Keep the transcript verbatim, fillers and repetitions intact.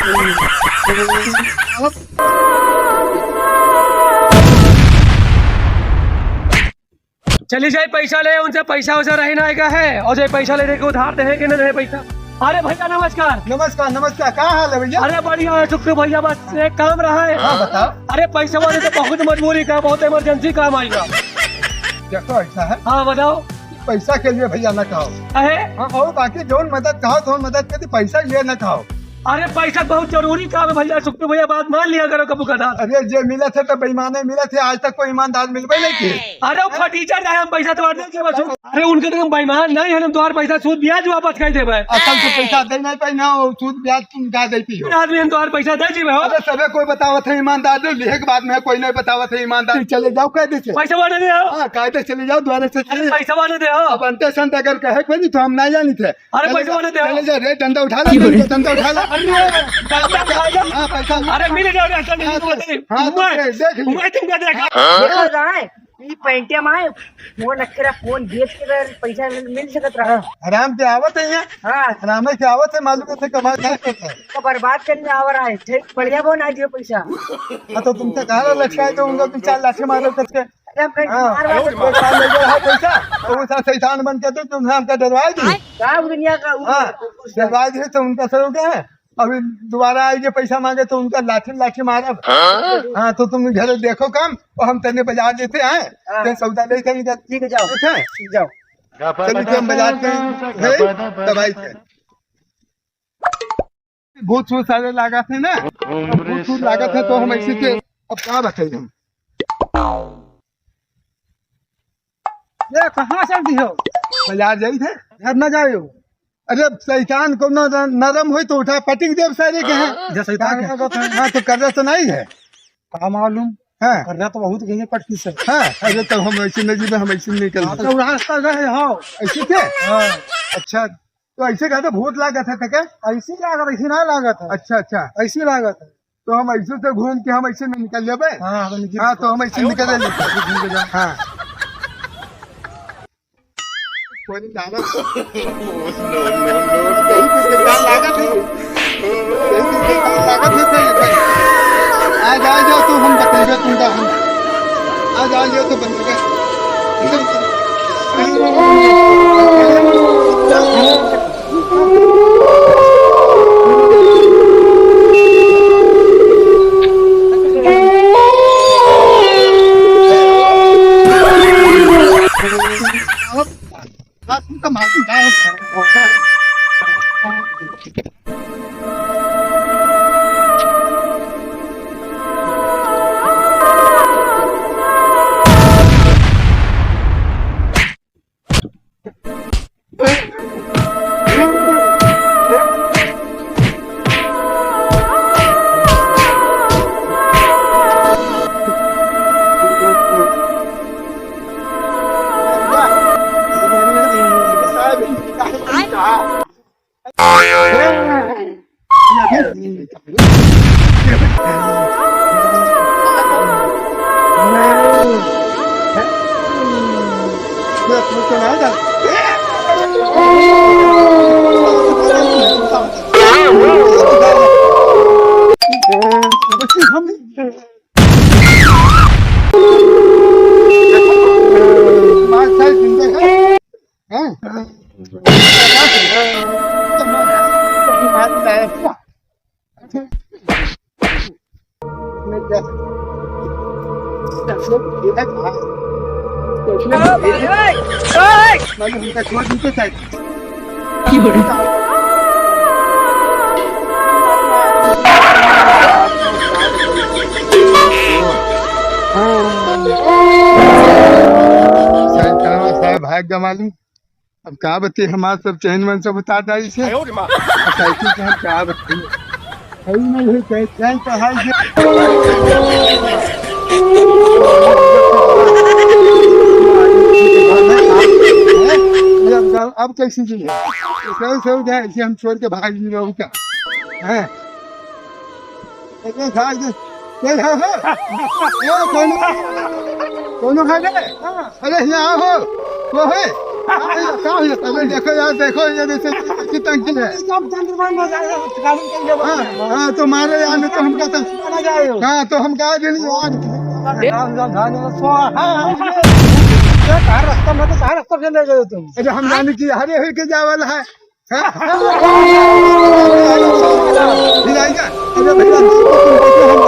चली जाए पैसा ले, उनसे पैसा वैसा रही ना का है, और जो पैसा लेने के उधार दे के ना दे पैसा। अरे भैया नमस्कार। नमस्कार, नमस्कार, का हाल है भैया? अरे बढ़िया है शुक्र भैया, बस एक काम रहा है। हाँ, बताओ। अरे पैसा वाले तो बहुत मजबूरी का, बहुत इमरजेंसी काम आएगा। देखो ऐसा है। हाँ बताओ। पैसा के लिए भैया ना कहो। अहे? हाँ, और बाकी जौन मदद कहो, तो मदद के लिए पैसा ये ना कहो। अरे पैसा बहुत जरूरी काम है भैया, शुक्र भैया बात मान लिया करो कबू कदार। अरे जे मिला थे तो बेईमाने मिला थे, आज तक कोई ईमानदार मिलबे नहीं किए। अरे वो फटीचर रहे, हम पैसा तो दे के बस। अरे उनके तो हम बेईमान नहीं है, हम तुम्हारे पैसा सूद ब्याज वापस कर देबे। असल तो पैसा दे नहीं पाई ना, वो सूद ब्याज तुम का दे पियो। आदमी हम तुम्हारे पैसा दे जीबे हो। अरे सबे कोई बतावत है ईमानदार, जो लिहे के बाद में कोई नहीं बतावत है ईमानदार। चले जाओ कायदे से। पैसा वाले दे हो। हाँ, कायदे से चले जाओ, द्वारे से अरे चले। पैसा वाले दे हो। अब अंते संत अगर कहे कोई नहीं तो हम नहीं जानी थे। अरे चले पैसा जा, वाले दे हो। चले जा रे, डंडा उठा ले, डंडा उठा ले। अरे पैसा खाएगा। हाँ, पैसा। अरे मिल जाओ रे, ऐसा नहीं हाँ, होता है। हाँ, तो मैं, देख लो। मैं तुमको देखा। देखो जाए, ई पैंटिया में आए, फोन अखरा फोन बेच के अगर पैसा मिल, मिल सकत रहा। आराम से आवत है यहाँ। हाँ। आराम से आवत है, मालूम है कमाई नहीं करता है। तो बर्बाद करने आवा रहा है, ठीक बढ़िया बना दियो पैसा। हाँ, तो तुमसे कहा लटकाए तो उनको दो चार लाठी मारो करके। अरे हम कहीं हाँ, मार वार वो काल ले गया है पैसा, तो वो साथ शैतान बन के तो तुम हमका डरवाए दिए। का दुनिया का ऊपर हाँ, कुछ डरवाए दिए तो उनका सर हो गया है। अभी दोबारा आएंगे पैसा मांगे तो उनका लाठी लाठी मारब। हाँ? हाँ, तो तुम घर देखो काम, और हम तने बाजार लेते हैं, हाँ। तने सौदा लेते हैं इधर। ठीक है, जाओ। ठीक है? जाओ। चलो, तो हम बाजार के हैं, तब आई थे। भूत सूत सारे लागत है ना, भूत सूत लागत है तो हम ऐसे के, अब का बताइए हम। ये कहाँ चल दी हो? बाजार जाई थे। घर ना जाए हो। अरे शैतान को न-, नरम होई तो उठा पटिक देव सारे के हैं। जैसे शैतान का तो हाँ, तो कर्जा तो नहीं है। का मालूम? हाँ। कर्जा तो बहुत गई है पटकी से। हाँ, अरे तो हम ऐसे नहीं जीवे, हम ऐसे नहीं हाँ, निकल तो रास्ता गए हो। ऐसे थे? हाँ। अच्छा, तो ऐसे कहते भूत लागत है तो क्या? ऐसी लागत, ऐसी ना लागत है। अच्छा, अच्छा। ऐसी लागत है। तो हम ऐसे से घूम के हम ऐसे नहीं निकल लेबे? हाँ, हम निकल हाँ, तो हम ऐसे निकल लेते। हाँ। कोई नहीं जाना। यही तो सरकार लागत है। यही तो सरकार लागत है, सही है। आज आ जाओ तो हम बताएंगे तुमका हम। आज आ जाओ तो बंद कर। साहब, भाग गवा लूं। अब का बती, हमार सब चैन वैन सब उतार डाली से। आयो रे माँ। अब साइकिल से हम का बती? सही नहीं है, चैन, चैन तो है ये। ये अब, अब कैसी चीज है? सही, सही जाए, इसे हम छोड़ के भाग नहीं रहूँ क्या? हैं? अरे भाई, ये, ये है, है। ये कौनो, कौनो है रे? अरे यहाँ हो, वो है। अरे, का हो जाता है? देखो यार, देखो, ये देखो, कितनी टंकी है। हाँ, हाँ, तुम्हारे यहाँ में तो हमका तो, हाँ, तो हम कहा दिन यार। रास्ता में तो कहाँ रास्ता से ले गए तुम? अरे, हम जाने की हरे हुई के जावल है। हाँ? फिर आएगा। अरे भैया, तुम बैठो, हम